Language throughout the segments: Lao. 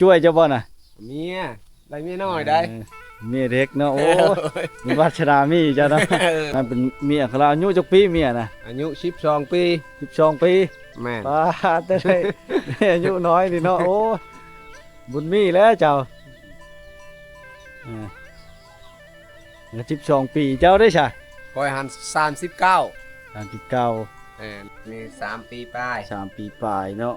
ຊ່ວຍເຈົ້າບໍ່ນະ? ເມຍ ໄດ້ເມຍນ້ອຍໄດ໋ ເອີ ເມຍເດັກເນາະ. ໂອ້ຍ ໂອ້ຍ ບຸນວາສະໜາມີເຈົ້າເນາະ. ເອີ ນັ້ນເປັນເມຍຂອງລາວ. ອາຍຸຈັກປີເມຍນະ? ອາຍຸສິບສອງປີ. ສິບສອງປີ. ແມ່ນ. ປາດ ແຕ່ໄດ້ເມຍອາຍຸນ້ອຍນີ້ເນາະ. ໂອ້ ບຸນມີແລ້ວເຈົ້າ. ເອີ ສິບສອງປີ. ເຈົ້າເດ້ຊະ? ຂ້ອຍຫັ້ນສາມສິບເກົ້າ. ສາມສິບເກົ້າ. ເອີ ມີສາມປີປາຍ. ສາມປີປາຍເນາະ.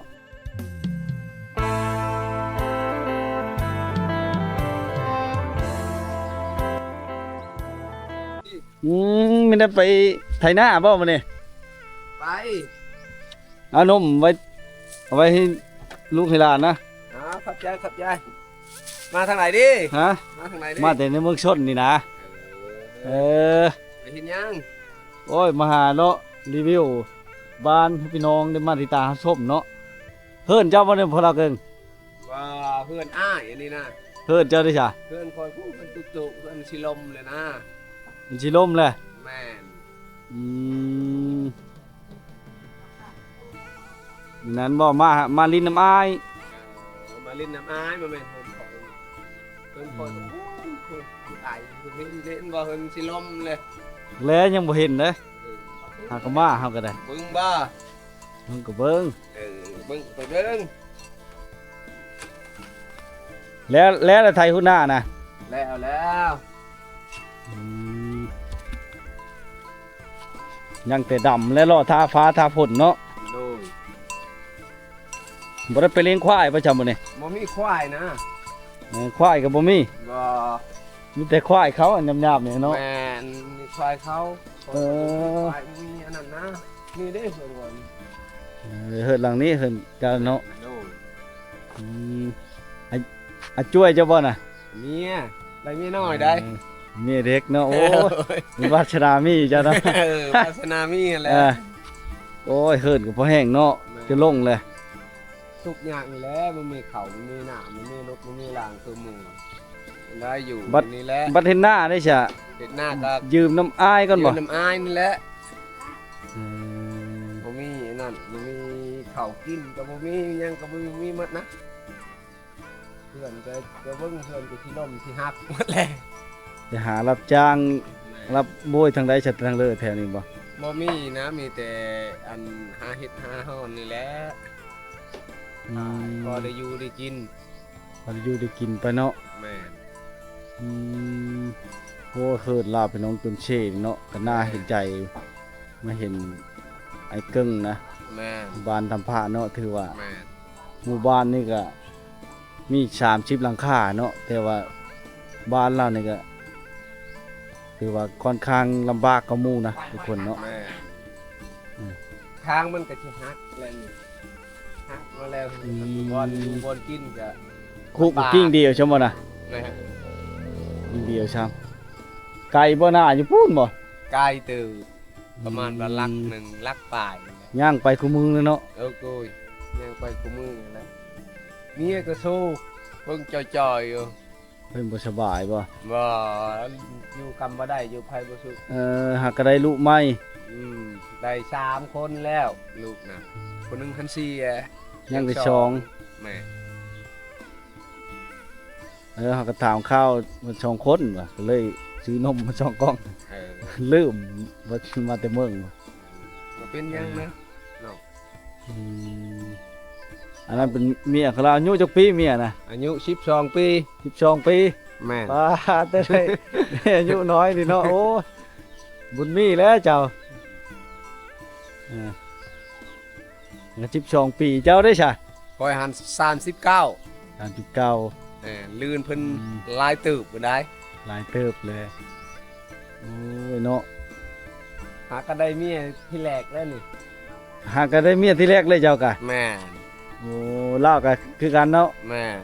ອືມ ແມ່ນໄປໄຖນາບໍ່ມື້ນີ້? ໄປ. ເອົານົມໄວ້ ເອົາໄວ້ໃຫ້ລູກໃຫ້ຫຼານນະ. ອາ ຂອບໃຈ ຂອບໃຈ. ມາທາງໃດດີ? ຮະ? ມາທາງໃດດີ? ມາແຕ່ໃນເມືອງຊົນນີ້ນະ. ເອີ ເອີ ໄປເຮັດຫຍັງ? ໂອ້ຍ ມາຫາເນາະ ຣີວິວບ້ານໃຫ້ພີ່ນ້ອງໄດ້ມາຕິດຕາມຮັບຊົມເນາະ. ເຮືອນເຈົ້າບໍ່ນີ້ ພໍ່ລາວເກິ່ງ? ວ່າເຮືອນອ້າຍອັນນີ້ນະ. ເຮືອນເຈົ້າເດ້ຊະ? ເຮືອນຂ້ອຍພຸ້ນ ເຮືອນຕຸກໆ ເຮືອນມັນຊິລົ້ມແລ້ວນະ. ມັນຊິລົ້ມແລ້ວ? ແມ່ນ. ອືມ ນັ້ນບໍ່ ມາ ມາຫຼິ້ນນຳອ້າຍ. ເອີ ມາຫຼິ້ນນຳອ້າຍ ບໍ່ແມ່ນເຮືອນຂ້ອຍ. ເຮືອນຂ້ອຍ ອືມ ໂອ້ຍ ໄກ ເຫັນບໍ່ ເຮືອນຊິລົ້ມແລ້ວ. ແລຍັງບໍ່ເຫັນເດ້. ເອີ ຫາກໍມາ ເຮົາກໍໄດ້ເບິ່ງບໍ່? ເບິ່ງກໍເບິ່ງ. ເອີ ເບິ່ງ ໄປເບິ່ງ. ແລ້ວ ແລ້ວ ແລ້ວໄຖຫົວໜ້ານະ? ແລ້ວ ແລ້ວ. ອືມ ຍັງແຕ່ດຳ ແລະລໍຖ້າຟ້າຖ້າຝົນເນາະ. ໂດຍ. ບໍ່ໄດ້ໄປລ້ຽງຄວາຍປະຈຳມື້ນີ້? ບໍ່ມີຄວາຍນະ. ເອີ ຄວາຍກໍບໍ່ມີ? ບໍ່. ມີແຕ່ຄວາຍເຂົາອັນຫຍາບໆນີ້ເນາະ. ແມ່ນ ມີຄວາຍເຂົາ. ເອີ ຄວາຍມີອັນນັ້ນນະ. ນີ້ເດ້ເຮືອນຂ້ອຍ. ເອີ ເຮືອນຫຼັງນີ້ເຮືອນເຈົ້າເນາະ. ໂດຍ. ອືມ ອາ ອາ ຊ່ວຍເຈົ້າບໍ່ນະ? ເມຍ ໄດ້ເມຍນ້ອຍໄດ໋. ເອີ ເມຍເດັກເນາະ. ໂອ້ຍ ໂອ້ຍ ບຸນວາສະໜາມີເຈົ້າເນາະ. ເອີ ວາສະໜາມີຫັ້ນແຫຼະ. ເອີ ໂອ້ຍ ເຮືອນກໍພໍແຫ້ງເນາະ. ແມ່ນ. ຈະລົງແຫຼະ. ທຸກຍາກນີ້ແຫຼະ ບໍ່ມີເຂົ້າ ບໍ່ມີນ້ຳ ບໍ່ມີລົດ ບໍ່ມີລາງຄືໝູ່. ໄດ້ຢູ່ ບັດນີ້ແຫຼະ. ບັດເຮັດນາໄດ້ຊະ? ເຮັດນາກໍຢືມນຳອ້າຍກ່ອນບໍ່? ຢືມນຳອ້າຍນີ້ແຫຼະ. ອືມ ບໍ່ມີອັນນັ້ນ ບໍ່ມີເຂົ້າກິນກໍບໍ່ມີ ຫຍັງກໍບໍ່ມີໝົດນະ. ເຮືອນກໍ ກໍເບິ່ງເຮືອນກໍຊິລົ້ມຊິຫັກໝົດແຫຼະ. ໄປຫາຮັບຈ້າງ ແມ່ນ ຮັບໂບຍທາງໃດຊະ ທາງເລີແຖວນີ້ບໍ່? ບໍ່ມີນະ ມີແຕ່ອັນຫາເຫັດຫາຮ້ອນນີ້ແຫຼະ. ອືມ ພໍໄດ້ຢູ່ໄດ້ກິນ. ພໍໄດ້ຢູ່ໄດ້ກິນໄປເນາະ. ແມ່ນ. ອືມ ໂອ້ ເຮີດລາວພີ່ນ້ອງຈົນເຊເນາະ ກໍໜ້າເຫັນໃຈ ແມ່ນ ມາເຫັນອ້າຍເກິ່ງນະ. ແມ່ນ. ບ້ານທຳພະເນາະ ຖືວ່າ ແມ່ນ ໝູ່ບ້ານນີ້ກໍມີສາມສິບຫຼັງຄາເນາະ ແຕ່ວ່າບ້ານລາວນີ້ກໍຖືວ່າຂ້ອນຂ້າງລຳບາກກວ່າໝູ່ນະທຸກຄົນເນາະ. ແມ່ນ. ອືມ ທາງມັນກໍຊິຫັກແລ້ວນີ້ ຫັກມາແລ້ວ. ອືມ ບ່ອນຢູ່ບ່ອນກິນກໍ ຄຸກ ລຳບາກ ກິ່ງດຽວຊັ້ນບໍ່ນະ? ແມ່ນ. ກິ່ງດຽວຊ້ຳ. ໄກບໍ່ນາ ຢູ່ພຸ້ນບໍ່? ໄກເຕີບ. ປະມານວ່າ ອືມ ຫຼັກໜຶ່ງ ຫຼັກປາຍນີ້ແຫຼະ. ຍ່າງໄປຄູ່ມື້ເນາະ. ເອີ ໂອ້ຍ ຍ່າງໄປຄູ່ມື້ແຫຼະ. ເມຍກໍໂຊ ເບິ່ງຈ່ອຍໆຢູ່. ເພິ່ນບໍ່ສະບາຍບໍ່? ບໍ່ ຢູ່ກຳບໍ່ໄດ້ ຢູ່ໃຜບໍ່ສຸກ. ເອີ ຫາກກໍໄດ້ລູກໃໝ່. ອືມ ໄດ້ສາມຄົນແລ້ວ ລູກນະ. ອືມ ຄົນໜຶ່ງຫັ້ນເສຍ ຍັງໄດ້ສອງ. ແມ່ນ. ເອີ ເຮົາກໍຖາມຂ່າວເພິ່ນສອງຄົນວ່າ ກໍເລີຍຊື້ນົມມາສອງກ່ອງ. ເອີ ລືມວ່າມາແຕ່ເມືອງ. ບໍ່ເປັນຫຍັງນະ ເອີ ເນາະ. ອືມ ອັນນັ້ນເປັນເມຍຂອງລາວ. ອາຍຸຈັກປີເມຍນະ? ອາຍຸສິບສອງປີ. ສິບສອງປີ. ແມ່ນ. ປາດ ແຕ່ໄດ້ເມຍອາຍຸນ້ອຍນີ້ເນາະ. ໂອ້ ບຸນມີແລ້ວເຈົ້າ. ເອີ ສິບສອງປີ. ເຈົ້າເດ້ຊະ? ຂ້ອຍຫັ້ນສາມສິບເກົ້າ. ສາມສິບເກົ້າ. ເອີ ລື່ນເພິ່ນ ອືມ ຫຼາຍເຕີບພຸ້ນໃດ໋. ຫຼາຍເຕີບເລີຍ. ໂອ້ຍເນາະ ຫາກໍໄດ້ເມຍທີແລກແລ້ວນີ້. ຫາກໍໄດ້ເມຍທີແລກເລີຍເຈົ້າກະ? ແມ່ນ. ໂອ້ ລາວກໍຄືກັນເນາະ. ແມ່ນ.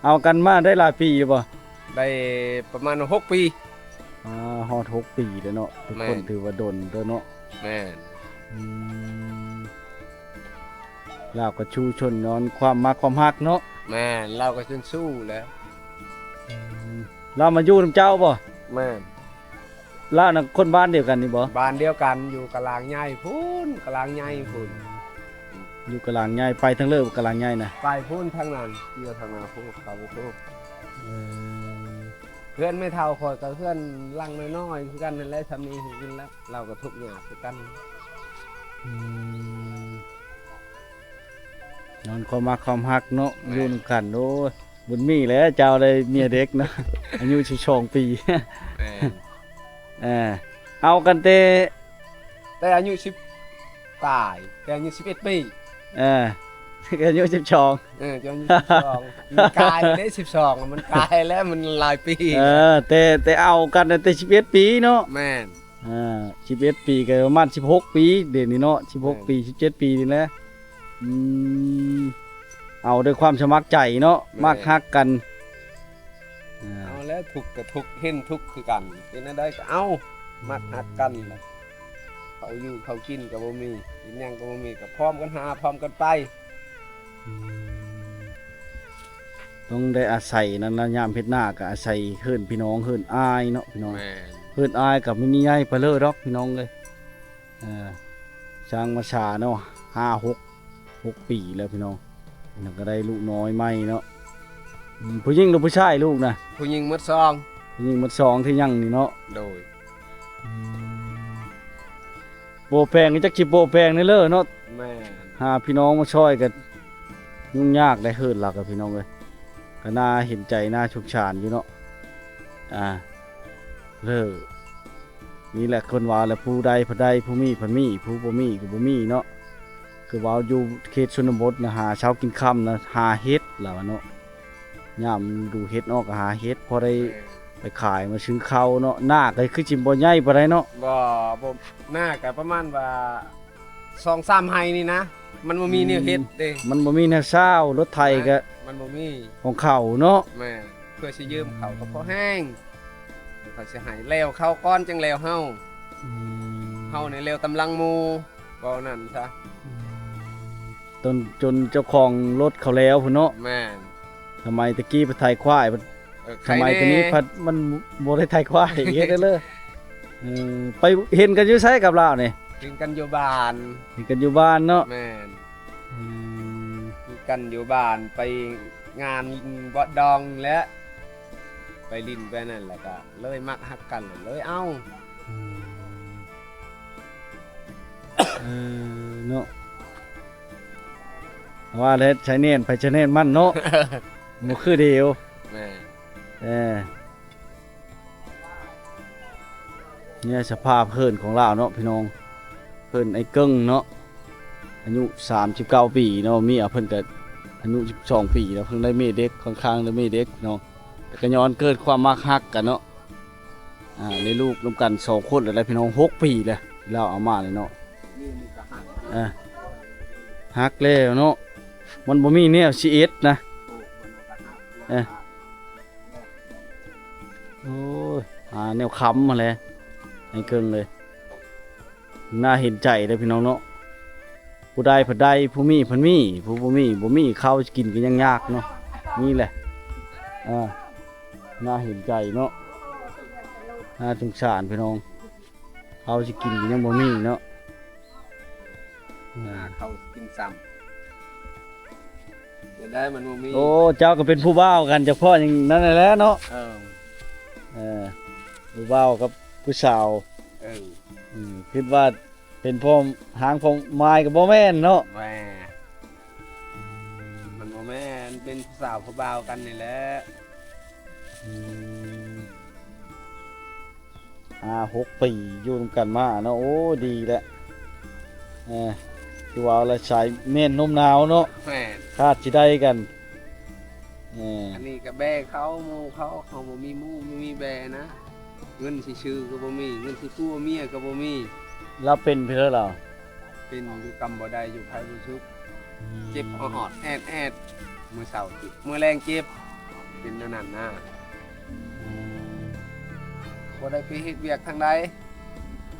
ເອົາກັນມາໄດ້ຫຼາຍປີຢູ່ບໍ່? ໄດ້ປະມານຫົກປີ. ອາ ຮອດຫົກປີແລ້ວເນາະ. ທຸກຄົນ ແມ່ນ ຖືວ່າດົນເດີເນາະ. ແມ່ນ. ອືມ ລາວກໍຊູຊົນຍ້ອນຄວາມມັກຄວາມຮັກເນາະ. ແມ່ນ ລາວກໍຈົນສູ້ແຫຼະ. ອືມ ລາວມາຢູ່ນຳເຈົ້າບໍ່? ແມ່ນ. ລາວນະຄົນບ້ານດຽວກັນນີ້ບໍ່? ບ້ານດຽວກັນ ຢູ່ກະລາງໃຫຍ່ພຸ້ນ ກະລາງໃຫຍ່ພຸ້ນ. ຢູ່ກະລາງໃຫຍ່ ໄປທາງເລີກະລາງໃຫຍ່ນະ? ໄປພຸ້ນທາງນັ້ນ ຢູ່ທາງໜ້າພຸ້ນ ເຂົາພຸ້ນ. ເອີ ເຮືອນແມ່ເຖົ້າຂ້ອຍກໍເຮືອນຫຼັງນ້ອຍໆຄືກັນຫັ້ນແຫຼະ ຊ່ຳນີ້ຄືກັນແຫຼະ ລາວກໍທຸກຍາກຄືກັນ. ອືມ ຍ້ອນຄວາມມັກຄວາມຮັກເນາະ ແມ່ນ ຢູ່ນຳກັນ. ໂອ້ຍ ບຸນມີແຫຼະ ເຈົ້າໄດ້ເມຍເດັກເນາະ ອາຍຸສິບສອງປີ. ແມ່ນ ເອີ ເອົາກັນແຕ່ ແຕ່ອາຍຸສິບປາຍ ແຕ່ອາຍຸສິບເອັດປີ ເອີ ອາຍຸສິບສອງ ເອີ ອາຍຸສິບສອງ ມັນກາຍເດ້ ສິບສອງ ມັນກາຍແລ້ວ ມັນຫຼາຍປີ. ເອີ ແຕ່ ແຕ່ເອົາກັນຕັ້ງແຕ່ສິບເອັດປີເນາະ. ແມ່ນ ເອີ ສິບເອັດປີກໍປະມານສິບຫົກປີ ເດນີ້ເນາະ ສິບຫົກ ແມ່ນ ປີ ສິບເຈັດປີນີ້ແຫຼະ. ອືມ ເອົາດ້ວຍຄວາມສະໝັກໃຈເນາະ ແມ່ນ ມັກຮັກກັນ. ເອົາແລ້ວ ທຸກກໍທຸກ ເຫັນທຸກຄືກັນ ເປັນແນວໃດກໍເອົາ ມັກຮັກກັນແຫຼະ. ເຂົ້າຢູ່ເຂົ້າກິນກໍບໍ່ມີ ກິນຫຍັງກໍບໍ່ມີ ກໍພ້ອມກັນຫາ ພ້ອມກັນໄປ. ອືມ ຕ້ອງໄດ້ອາໄສນັ້ນລະ ຍາມເຮັດນາກໍອາໄສເຮືອນພີ່ນ້ອງ ເຮືອນອ້າຍເນາະ ພີ່ນ້ອງ. ແມ່ນ ເຮືອນອ້າຍກໍມີໃຫຍ່ປານເລີດດອກ ພີ່ນ້ອງເອີຍ. ເອີ ຊ່າງມາສາເນາະ ຫ້າ ຫົກ ຫົກປີແລ້ວພີ່ນ້ອງ. ແລ້ວກໍໄດ້ລູກນ້ອຍໃໝ່ເນາະ. ອືມ ຜູ້ຍິງຫຼືຜູ້ຊາຍລູກນະ? ຜູ້ຍິງໝົດສອງ ຜູ້ຍິງໝົດສອງທີ່ຍັງນີ້ເນາະ. ໂດຍ ອືມ ໂປແປງ ຈັກຊິໂປແປງແນວເລີເນາະ. ແມ່ນ ຫາພີ່ນ້ອງມາຊ່ອຍກໍຫຍຸ້ງຍາກໄດ໋ ເຮືອນລາວກໍ ພີ່ນ້ອງເອີຍ ກໍໜ້າເຫັນໃຈ ໜ້າສົງສານຢູ່ເນາະ. ອ່າ ເລີ ນີ້ແຫຼະ ຄົນວ່າແຫຼະ ຜູ້ໃດພັດໄດ້ ຜູ້ມີພັດມີ ຜູ້ບໍ່ມີກໍບໍ່ມີເນາະ. ຄືເວົ້າຢູ່ເຂດຊົນນະບົດນະ ຫາເຊົ້າກິນຄ່ຳນະ ຫາເຫັດລາວວ່າເນາະ. ຍາມດູເຫັດອອກກໍຫາເຫັດ ພໍໄດ້ ແມ່ນ ໄປຂາຍມາຊື້ເຂົ້າເນາະ. ນາກໍຄືຊິບໍ່ໃຫຍ່ປານໃດເນາະ. ບໍ່ ບໍ່ ນາກໍປະມານວ່າ ສອງສາມໄຮ່ນີ້ນະ ມັນບໍ່ມີແນວເຮັດເດ້ ມັນບໍ່ມີແນວຊາວ ລົດໄຖກໍ ມັນບໍ່ມີ ຂອງເຂົາເນາະ. ແມ່ນ ເພື່ອຊິຢືມເຂົາກໍພໍແຮງ ເຂົາຊິໃຫ້ແລ້ວເຂົາກ່ອນ ຈັ່ງແລ້ວເຮົາ. ອືມ ເຮົານີ້ແລ້ວຕາມຫຼັງໝູ່ ເວົ້ານັ້ນຊະ. ອືມ ຈົນ ຈົນເຈົ້າຂອງລົດເຂົາແລ້ວພຸ້ນເນາະ. ແມ່ນ ສະໄໝແຕ່ກີ້ໄປໄຖຄວາຍ ເອີ ສະໄໝຕົວນີ້ພັດມັນບໍ່ໄດ້ໄຖຄວາຍ ເຮັດໄດ້ເລີຍ. ເອີ ໄປເຫັນກັນຢູ່ໃສກັບລາວນີ້? ເຫັນກັນຢູ່ບ້ານ ເຫັນກັນຢູ່ບ້ານເນາະ. ແມ່ນ ອືມ ເຫັນກັນຢູ່ບ້ານ ໄປງານເບາະດອງແຫຼະ ໄປຫຼິ້ນໄປນັ້ນ ແລ້ວກະເລີຍມັກຮັກກັນ ເລີຍເອົາ. ອືມ ເອີ ເນາະ ວ່າແລ້ວ ໃຊ້ແໜ້ນໃຜໃຊ້ແໜ້ນມັນເນາະ ບໍ່ຄືດຽວ. ແມ່ນ ເອີ ນີ້ສະພາບເຮືອນຂອງລາວເນາະພີ່ນ້ອງ. ເຮືອນອ້າຍເກິ່ງເນາະ ອາຍຸສາມສິບເກົ້າປີເນາະ. ເມຍເພິ່ນກະອາຍຸສິບສອງປີແລ້ວ ເພິ່ນໄດ້ເມຍເດັກ ຂ້າງໆໄດ້ເມຍເດັກເນາະ. ແຕ່ກະຍ້ອນເກີດຄວາມມັກຮັກກັນເນາະ. ອ່າ ໄດ້ລູກນຳກັນສອງຄົນແລ້ວ ພີ່ນ້ອງ ຫົກປີແລ້ວ ລາວເອົາມານີ້ເນາະ. ເອີ ຮັກແລ້ວເນາະ ມັນບໍ່ມີແນວຊິເອັດນະ. ເອີ ໂອ້ຍ ຫາແນວຄ້ຳຫັ້ນແຫຼະ ອ້າຍເກິ່ງເອີຍ. ໜ້າເຫັນໃຈເດີພີ່ນ້ອງເນາະ. ຜູ້ໃດພັດໄດ້ ຜູ້ມີພັດມີ ຜູ້ບໍ່ມີບໍ່ມີ ເຂົ້າກິນກໍຍັງຍາກເນາະ. ນີ້ແຫຼະ ເອີ ໜ້າເຫັນໃຈເນາະ ໜ້າສົງສານພີ່ນ້ອງ. ເຂົ້າຊິກິນກໍຍັງບໍ່ມີເນາະ. ຫາເຂົ້າກິນຊ້ຳ ຈະໄດ້ມັນບໍ່ມີ. ໂອ້ ເຈົ້າກໍເປັນຜູ້ບ່າວກັນ ຈະພໍຢ່າງນັ້ນແຫຼະເນາະ. ເອີ ເອີ ຜູ້ບ່າວກັບຜູ້ສາວ. ເອີ ອືມ ຄິດວ່າເປັນພໍ່ຮ້າງພໍ່ໝ້າຍກໍບໍ່ແມ່ນເນາະ. ແໝ່ ມັນບໍ່ແມ່ນ ເປັນຜູ້ສາວຜູ້ບ່າວກັນນີ້ແຫຼະ. ອືມ ຫ້າຫົກປີຢູ່ນຳກັນມາເນາະ. ໂອ້ ດີແຫຼະ ເອີ ຄືວ່າລະສາຍແມ່ນນົມນາວເນາະ. ແມ່ນ ຄາດຊິໄດ້ກັນ. ເອີ ອັນນີ້ກໍແບ້ເຂົາ ໝູ່ເຂົາ ເຂົາບໍ່ມີໝູ່ ບໍ່ມີແບ້ນະ. ເງິນຊິຊື້ກໍບໍ່ມີ ເງິນຊິປົວເມຍກໍບໍ່ມີ. ລາວເປັນເທື່ອລາວ ເປັນຢູ່ກຳບໍ່ໄດ້ ຢູ່ໃຜບໍ່ສຸກ. ອືມ ເຈັບອອດໆແອດໆ ມື້ເຊົ້າເຈັບ ມື້ແລງເຈັບ ເປັນແນວນັ້ນນະ. ອືມ ບໍ່ໄດ້ໄປເຮັດວຽກທາງໃດ.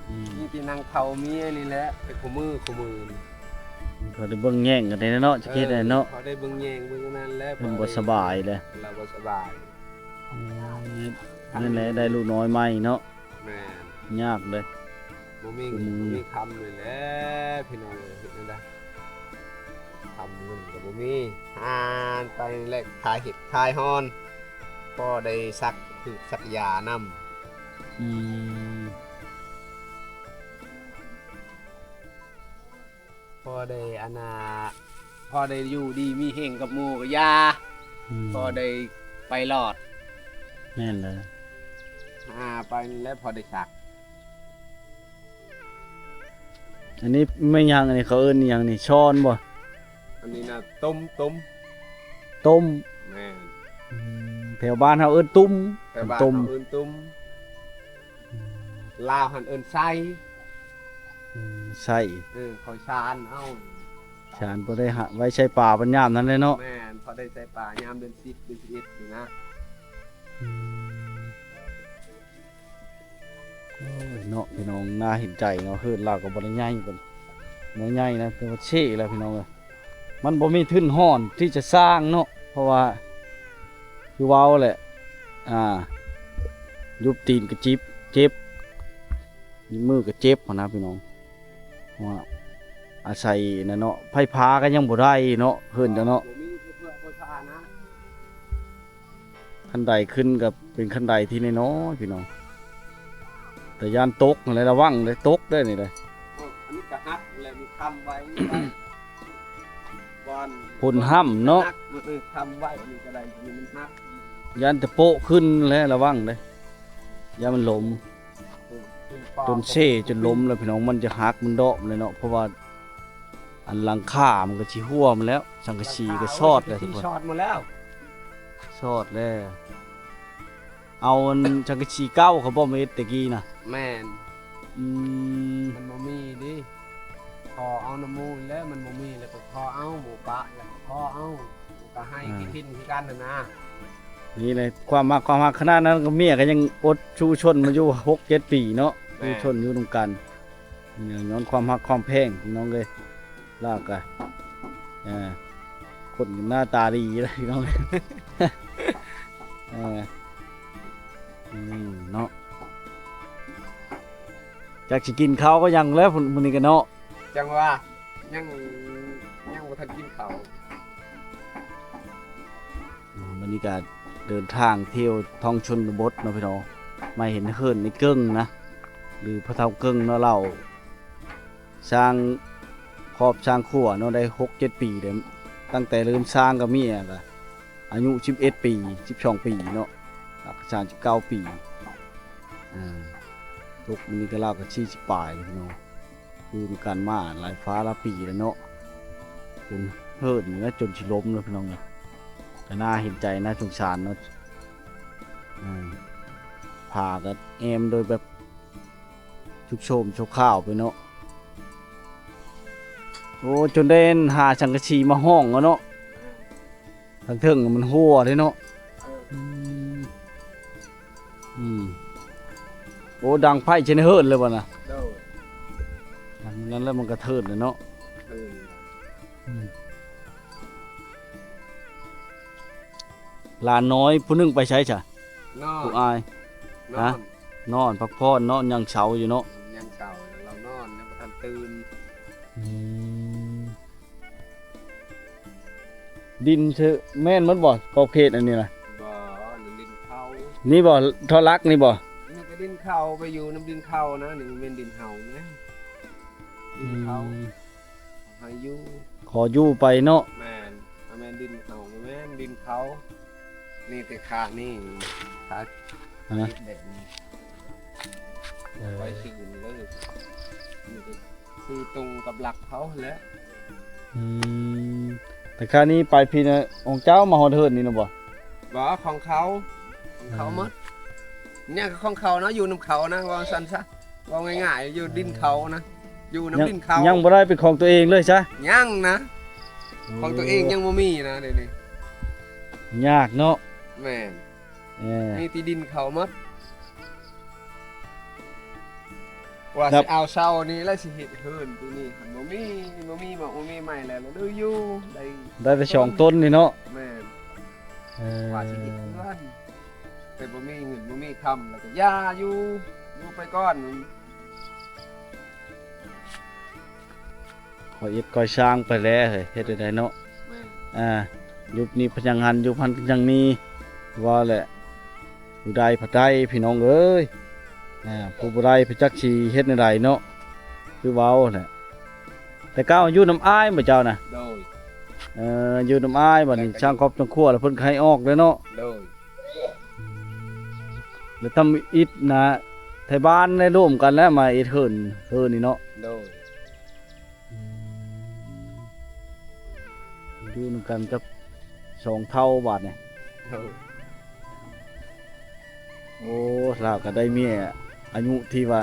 ອືມ ມີແຕ່ນັ່ງເຝົ້າເມຍນີ້ແຫຼະ ແຕ່ຄູ່ມື້ຄູ່ມື້ນີ້. ເຂົາໄດ້ເບິ່ງແຍງກັນແດ່ເນາະ ຈະເຮັດໃດເນາະ. ເອີ ເຂົາໄດ້ເບິ່ງແຍງເບິ່ງອັນນັ້ນແຫຼະ ເພິ່ນບໍ່ສະບາຍເດ້ ລາວບໍ່ສະບາຍ. ອືມ ນັ້ນແຫຼະ ໄດ້ລູກນ້ອຍໃໝ່ເນາະ. ແມ່ນ ຍາກເດ້ ບໍ່ມີ ບໍ່ມີ ບໍ່ມີຄຳນີ້ແຫຼະ ພີ່ນ້ອງເອີຍ ເຮັດແນວໃດ. ເງິນກໍບໍ່ມີ ຫາໄປແລະຂາຍເຫັດຂາຍຮອນ ພໍໄດ້ສັກພືດສັກຢານຳ. ອືມ ພໍໄດ້ອັນນ່າ ພໍໄດ້ຢູ່ດີມີແຮງກັບໝູ່ກັບຢາ ອືມ ພໍໄດ້ໄປລອດ. ແມ່ນແລ້ວ ຫາໄປແລ້ວພໍໄດ້ສັກ. ອັນນີ້ແມ່ນຫຍັງ? ອັນນີ້ເຂົາເອີ້ນອີ່ຫຍັງນີ້? ຊ້ອນບໍ່? ອັນນີ້ນະ ຕຸ້ມ ຕຸ້ມ ຕຸ້ມ. ແມ່ນ ອືມ ແຖວບ້ານເຮົາເອີ້ນຕຸ້ມ ແຖວບ້ານເຮົາເອີ້ນຕຸ້ມ. ອືມ ລາວຫັ້ນເອີ້ນໄຊ. ອືມ ໄຊ ເອີ ຂ້ອຍຊານເອົາ ຊານພໍໄດ້ຫາໄວ້ໃສ່ປາບັດຍາມນັ້ນແຫຼະເນາະ. ແມ່ນ ພໍໄດ້ໃສ່ປາຍາມເດືອນສິບເດືອນສິບເອັດນີ້ນະ. ອືມ ໂອ້ຍເນາະ ພີ່ນ້ອງ ໜ້າເຫັນໃຈເນາະ. ເຮືອນລາວກໍບໍ່ໄດ້ໃຫຍ່ ບໍ່ໃຫຍ່ນະ ແຕ່ວ່າເຊແລ້ວ ພີ່ນ້ອງເອີຍ. ມັນບໍ່ມີທຶນຮອນທີ່ຈະສ້າງເນາະ ເພາະວ່າຄືເວົ້າແຫຼະ ອ່າ ຍຸບຕີນກໍຈິບ ເຈັບ ມືກໍເຈັບຫັ້ນນະ ພີ່ນ້ອງ. ເພາະວ່າອາໄສນັ້ນເນາະ ໄຟຟ້າກໍຍັງບໍ່ໄດ້ເນາະ ເຮືອນຈັ່ງເນາະ. ບໍ່ມີເພື່ອ ເພື່ອ ເພື່ອ ຄັນໄດຂຶ້ນກໍເປັນຄັນໄດທີ່ນ້ອຍໆ ພີ່ນ້ອງ ແຕ່ຢ້ານຕົກຫັ້ນແຫຼະ ລະວັງເດ້ ຕົກເດ້ນີ້ເດ້. ເອີ ອັນນີ້ກໍຫັກແຫຼະ ມີຄ້ຳໄວ້ ບ່ອນ ຄົນຫ້ຳເນາະ ເອີ ຄ້ຳໄວ້ ອັນນີ້ກໍໄດ້ ອັນນີ້ມັນຫັກ. ຢ້ານແຕ່ໂປະຂຶ້ນແຫຼະ ລະວັງເດ້ ຢ້ານມັນລົ້ມ. ເອີ ຈົນເຊຈົນລົ້ມແລ້ວ ພີ່ນ້ອງ ມັນຈະຫັກ ມັນເດາະແລ້ວເນາະ ເພາະວ່າ ອັນຫຼັງຄາມັນກໍຊິຮົ່ວໝົດແລ້ວ ສັງກະສີກໍຊອດແລ້ວທຸກຄົນ ຊອດໝົດແລ້ວ ຊອດແລ້ວ. ເອົາອັນສັງກະສີເກົ່າເຂົາບໍ່ມາເຮັດແຕ່ກີ້ນະ. ແມ່ນ ອືມ ມັນບໍ່ມີເດ້ ຂໍເອົານຳໝູ່ແລ້ວ ມັນບໍ່ມີແລ້ວກໍຂໍເອົາ ໝູ່ປະແລ້ວກໍຂໍເອົາ ກໍໃຫ້ ອ່າ ກິນກິນຄືກັນຫັ້ນນະ. ນີ້ແຫຼະ ຄວາມຮັກ ຄວາມຮັກຂະໜາດນັ້ນ ກໍເມຍກໍຍັງອົດສູ້ຊົນມາຢູ່ຫົກເຈັດປີເນາະ. ແມ່ນ ສູ້ຊົນຢູ່ນຳກັນ ຍ້ອນຄວາມຮັກຄວາມແພງ ພີ່ນ້ອງເອີຍ. ລາວກະ ເອີ ຄົນໜ້າຕາດີເດ້ ພີ່ນ້ອງເອີຍ. ເອີ ອືມ ເນາະ ຈັກຊິກິນເຂົ້າກໍຍັງແລ້ວ ມື້ນີ້ກະເນາະ. ຈັ່ງວ່າ ຍັງ ຍັງບໍ່ທັນກິນເຂົ້າ. ອືມ ບັດນີ້ກະເດີນທາງທ່ຽວທ້ອງຊົນນະບົດເນາະ ພີ່ນ້ອງ ມາເຫັນເຮືອນໃນເກິ່ງນະ ຫຼືພໍ່ເຖົ້າເກິ່ງເນາະ ລາວສ້າງຄອບສ້າງຄົວເນາະ ໄດ້ຫົກເຈັດປີແລ້ວ. ຕັ້ງແຕ່ເລີ່ມສ້າງກໍເມຍກະອາຍຸສິບເອັດປີ ສິບສອງປີເນາະ ອາຍຸສາມສິບເກົ້າປີ. ອ່າ ຕົກມື້ນີ້ກໍລາວກໍສີ່ສິບປາຍແລ້ວ ພີ່ນ້ອງ. ຢູ່ນຳກັນມາຫຼາຍຟ້າຫຼາຍປີແລ້ວເນາະ ຈົນເຫີນນີ້ນະ ຈົນຊິລົ້ມແລ້ວ ພີ່ນ້ອງເອີຍ. ກໍໜ້າເຫັນໃຈ ໜ້າສົງສານເນາະ. ອ່າ ຜ້າກໍແອ້ມໂດຍແບບຊຸກໂຊມໂຊຄາວໄປເນາະ. ໂອ້ ຈົນໄດ້ຫາສັງກະສີມາຫ້ອງເອົາເນາະ. ທາງເທິງມັນຮົ່ວເດ້ເນາະ. ເອີ ອືມ ອືມ ໂອ້ ດັງໄຟຊິໄດ້ເຫີນເລີຍບໍ່ນະ? ໂດຍ ຫຼັງນັ້ນແລ້ວມັນກະເທີນເລີຍເນາະ. ເອີ ອືມ ຫຼານນ້ອຍຜູ້ໜຶ່ງໄປໃສຊະ? ນອນ ຜູ້ອ້າຍ ນອນ ຮະ? ນອນພັກຜ່ອນເນາະ ຍັງເຊົາຢູ່ເນາະ. ຍັງເຊົາ ລາວນອນ ຍັງບໍ່ທັນຕື່ນ. ອືມ ດິນຊື່ ແມ່ນໝົດບໍ່ ຂອບເຂດອັນນີ້ນະ? ບໍ່ ດິນເຂົາ. ນີ້ບໍ່ ທໍ່ຫຼັກນີ້ບໍ່? ນີ້ກໍດິນເຂົາ ໄປຢູ່ນຳດິນເຂົານະ ນີ້ມັນແມ່ນດິນເຮົານະ ດິນເຂົາ. ອືມ ໃຫ້ຢູ່ ຂໍຢູ່ໄປເນາະ. ແມ່ນ ບໍ່ແມ່ນດິນເຮົາ ບໍ່ແມ່ນດິນເຂົາ. ນີ້ແຕ່ຄານີ້ ຄາ ຮະ? ແບບນີ້ ເອີ ໄວ້ຊື່ນີ້ເລີຍ ນີ້ກໍຄືຕົງກັບຫຼັກເຂົາຫັ້ນແຫຼະ. ອືມ ແຕ່ຄານີ້ໄປພີ້ນະ ຂອງເຈົ້າມາຮອດເຮືອນນີ້ນະບໍ່? ບໍ່ ຂອງເຂົາ ຂອງເຂົາໝົດ. ອ່າ ຫຍັງກໍຂອງເຂົາເນາະ ຢູ່ນຳເຂົານະ ເວົ້າຊັ້ນຊະ. ເວົ້າງ່າຍໆ ຢູ່ດິນເຂົານະ ເອີ ຢູ່ນຳດິນເຂົາ ຍັງ ຍັງບໍ່ໄດ້ເປັນຂອງຕົວເອງເລີຍຊະ? ຍັງນະ ໂອ້ ຂອງຕົວເອງຍັງບໍ່ມີນະ ດຽວນີ້ ຍາກເນາະ. ແມ່ນ ເອີ ມີແຕ່ດິນເຂົາໝົດ. ວ່າຊິເອົາເຊົານີ້ແລ້ວຊິເຮັດເຮືອນຢູ່ນີ້ ບໍ່ມີ ບໍ່ມີໝາກ ບໍ່ມີໄມ້ແລ້ວ ຫຼືຢູ່ໄດ້ ໄດ້ແຕ່ສອງຕົ້ນນີ້ເນາະ. ແມ່ນ ເອີ ວ່າຊິເຮັດເຮືອນ ແຕ່ບໍ່ມີເງິນບໍ່ມີຄຳ ແລ້ວກໍຢ່າຢູ່ ຢູ່ໄປກ່ອນ. ກໍເຮັດກໍສ້າງໄປແລ້ວເຮີ້ຍ ເຮັດແນວໃດເນາະ. ແມ່ນ ອ່າ ຢູ່ນີ້ພະຍັງຫັ້ນ ຢູ່ຫັ້ນພະຍັງນີ້ ວ່າແຫຼະ ຜູ້ໃດພະໃດພີ່ນ້ອງເອີຍ. ອ່າ ຜູ້ບໍ່ໄດ້ພະຈັກຊິເຮັດແນວໃດເນາະ ຄືເວົ້າແຫຼະ. ແຕ່ເກົ່າຢູ່ນຳອ້າຍບໍ່ເຈົ້ານະ? ໂດຍ ເອີ ຢູ່ນຳອ້າຍ ບັດນີ້ ແລ້ວກໍ ຊ່າງຄອບຊ່າງຄົວແລ້ວເພິ່ນກໍໃຫ້ອອກແລ້ວເນາະ. ໂດຍ ແລ້ວທຳອິດນະ ໄທບ້ານໄດ້ຮ່ວມກັນແລ້ວມາເຮັດເຮືອນ ເຮືອນນີ້ເນາະ. ໂດຍ ອືມ ຢູ່ນຳກັນກັບສອງເຖົ້າບາດນີ້. ໂດຍ ໂອ້ ລາວກໍໄດ້ເມຍອາຍຸທີ່ວ່າ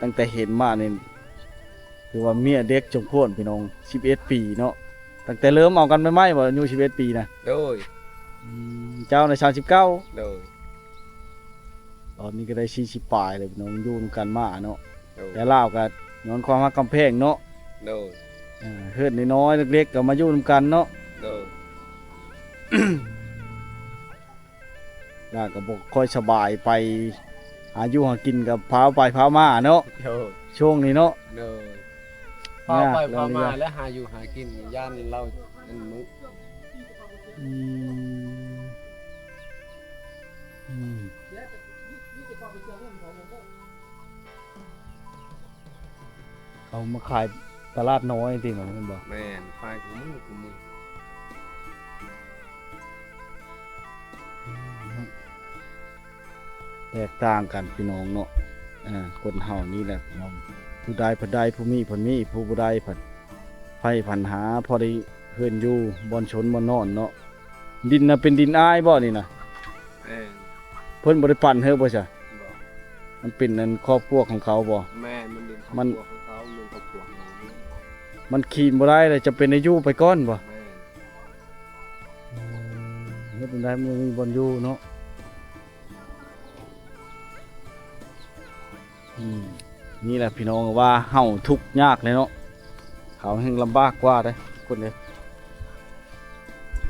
ຕັ້ງແຕ່ເຫັນມານີ້ ຖືວ່າເມຍເດັກສົມຄວນພີ່ນ້ອງ ສິບເອັດປີເນາະ. ຕັ້ງແຕ່ເລີ່ມເອົາກັນໃໝ່ໆບໍ່ ອາຍຸສິບເອັດປີນະ? ໂດຍ ອືມ ເຈົ້າໃນສາມສິບເກົ້າ. ໂດຍ ຕອນນີ້ກໍໄດ້ສີ່ສິບປາຍແລ້ວພີ່ນ້ອງ ຢູ່ນຳກັນມາເນາະ. ໂດຍ ແຕ່ລາວກໍຍ້ອນຄວາມຮັກຄວາມແພງເນາະ. ໂດຍ ເອີ ເຮືອນນ້ອຍໆເລັກໆກໍມາຢູ່ນຳກັນເນາະ. ໂດຍ ລາວກໍບໍ່ຄ່ອຍສະບາຍ ໄປຫາຢູ່ຫາກິນກໍພາວໄປພາວມາເນາະ. ໂດຍ ຊ່ວງນີ້ເນາະ. ໂດຍ ພາວໄປພາວມາ ແລ້ວຫາຢູ່ຫາກິນ ຢ້ານລາວອັນມື້ ອືມ ອືມ ເຂົາມາຂາຍຕະຫຼາດນ້ອຍຕິ ແມ່ນບໍ່? ແມ່ນ ຂາຍຄູ່ມື້ຄູ່ມື້. ອືມ ແຕກຕ່າງກັນພີ່ນ້ອງເນາະ. ອ່າ ຄົນເຮົານີ້ແຫຼະພີ່ນ້ອງ ຜູ້ໄດ້ເພິ່ນໄດ້ ຜູ້ມີເພິ່ນມີ ຜູ້ບໍ່ໄດ້ເພິ່ນໃຜພັນຫາພໍໄດ້ເຮືອນຢູ່ ບ່ອນຊົນບ່ອນນອນເນາະ. ດິນນະເປັນດິນອ້າຍບໍ່ນີ້ນະ? ແມ່ນ ເພິ່ນບໍ່ໄດ້ປັນໃຫ້ບໍ່ຊະ? ບໍ່ ມັນເປັນອັນຄອບຄົວຂອງເຂົາບໍ່? ແມ່ນ ມັນເປັນຄອບຄົວຂອງເຂົາ ເປັນຄອບຄົວຂອງເຮົາ. ມັນຂີນບໍ່ໄດ້ແລ້ວ ຈຳເປັນໄດ້ຢູ່ໄປກ່ອນບໍ່? ແມ່ນ ອືມ ເຮັດຈັ່ງໃດ ບໍ່ມີບ່ອນຢູ່ເນາະ. ອືມ ນີ້ແຫຼະພີ່ນ້ອງ ວ່າເຮົາທຸກຍາກເລີຍເນາະ ເຂົາແຮ່ງລຳບາກກວ່າເດ້ທຸກຄົນເດ້.